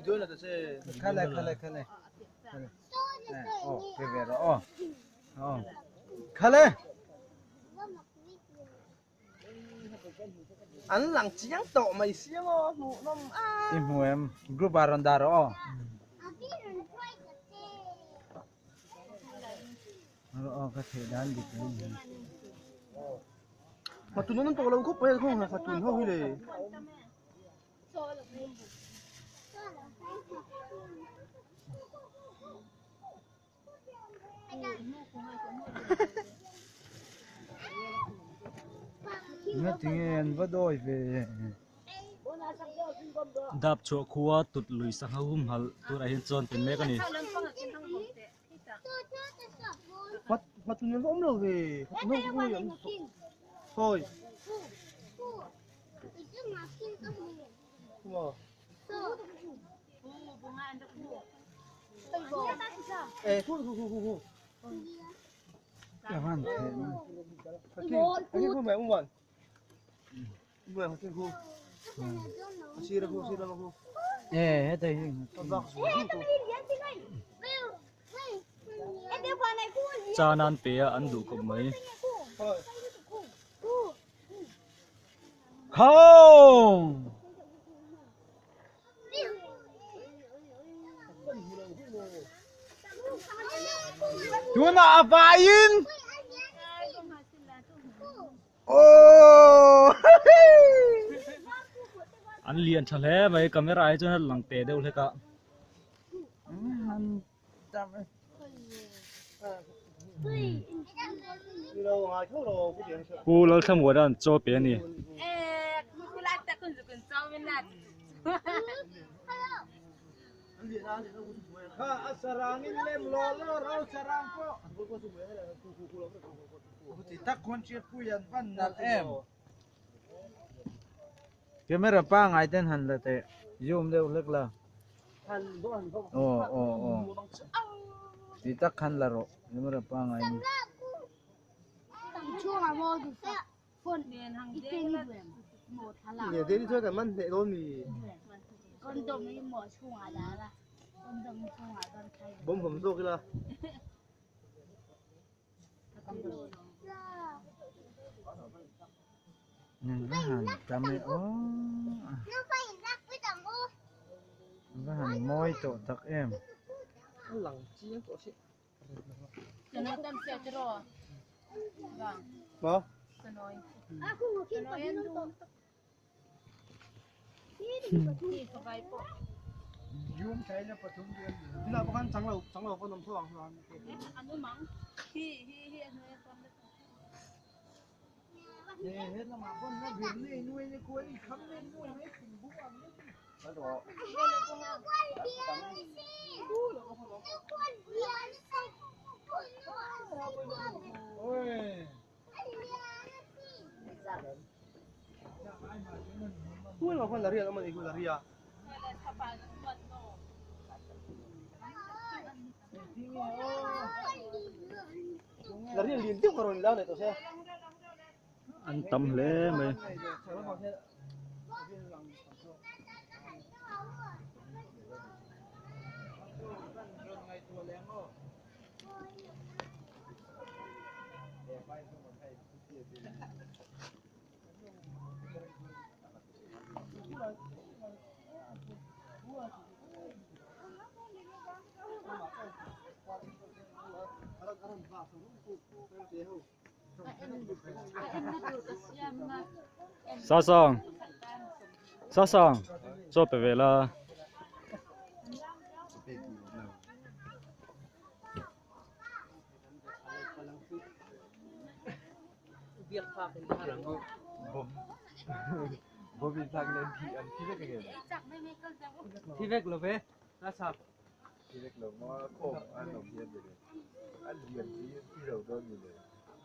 Video la ta che. Khale khale khale. Khale. Aw pe ve rawh aw. Aw. Khale. An lang chiang tawh mai sia maw hmuh nawm a. I hmu em? Group ah rawn dah rawh aw. Aw ka theih dan dik lo ni. Nghatun an tawh lo khawp mai a khaw nghatun ho hi le. Nga tinge an va dawi ve. Dap chhuah khua tut lui sangha humhalh turah hian chuan pen mek a ni. Nghatun an va awm lo ve. Nghatun ho hi an sawi. Chan an pe a an duh khawp mai. Khawng! Tunah a vaiin Aww! An lian tha hle mai camera hi chuan a lang teh deuh hlek a. Pu Lalthlamuana'n chaw pe a ni. Camera pangai ten han la teh zoom deuh hlek la aw aw aw ti tak khan la rawh camera pangai in. Va han tam e aw va han mawi tawh tak em. An tam hle mai. Sasang Sasang chaw pe ve la.